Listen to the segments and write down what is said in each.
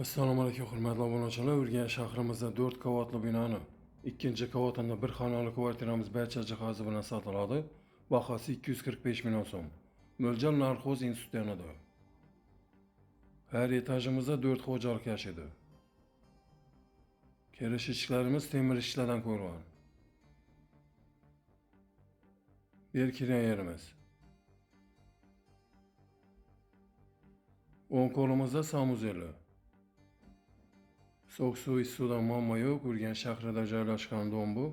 Assalomu alaykum, hurmatli obunachilar. Urganch shahrimizda 4 qavatli binoni ikkinchi qavatida bir xonali kvartiramiz barcha jihozi bilan sotiladi. Bahosi 245 million so'm. Mo'ljal Narxoz instituti yanida. Har etajimizda 4 xo'jalik yashaydi. Kirish eshiklarimiz temir eshiklardan qo'yilgan. Bu yer kirgan yerimiz. O'ng qo'limizda sanuzeli. Sovuq suv, issiq suvdan muammo yo'q. Urganch shahrida joylashgan dom bu.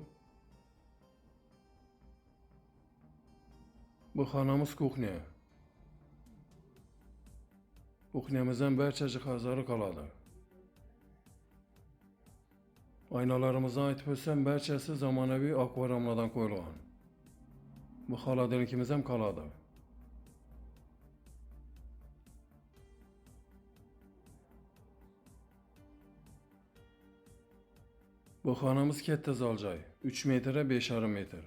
Bu xonamiz kuxnya. Kuxnyamizdan barcha jihozlari qoladi. Aynalarimizni aytib o'tsam, barchasi zamonaviy akvariumlardan qo'yilgan. Bu xolodilnikimiz ham qoladi. Bu xonamiz katta zal joy, 3 metrga 5,5 metr.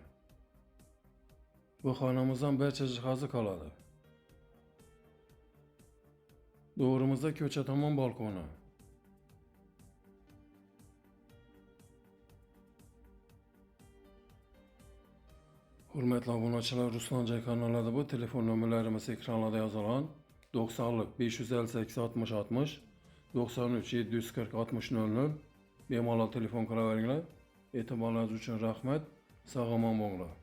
Bu xonamizdan barcha jihozi qoladi. Doğrumuzda ko'cha tomon balkoni. Hurmatli obunachilar, Ruslan Joy kanalida bu telefon nomerlarimiz ekranlarda yozilgan. 90 558 60 60, 93 740 60 00. Bemalol telefon qilaveringlar. E'tiboringiz uchun rahmat. Sog' omon bo'linglar.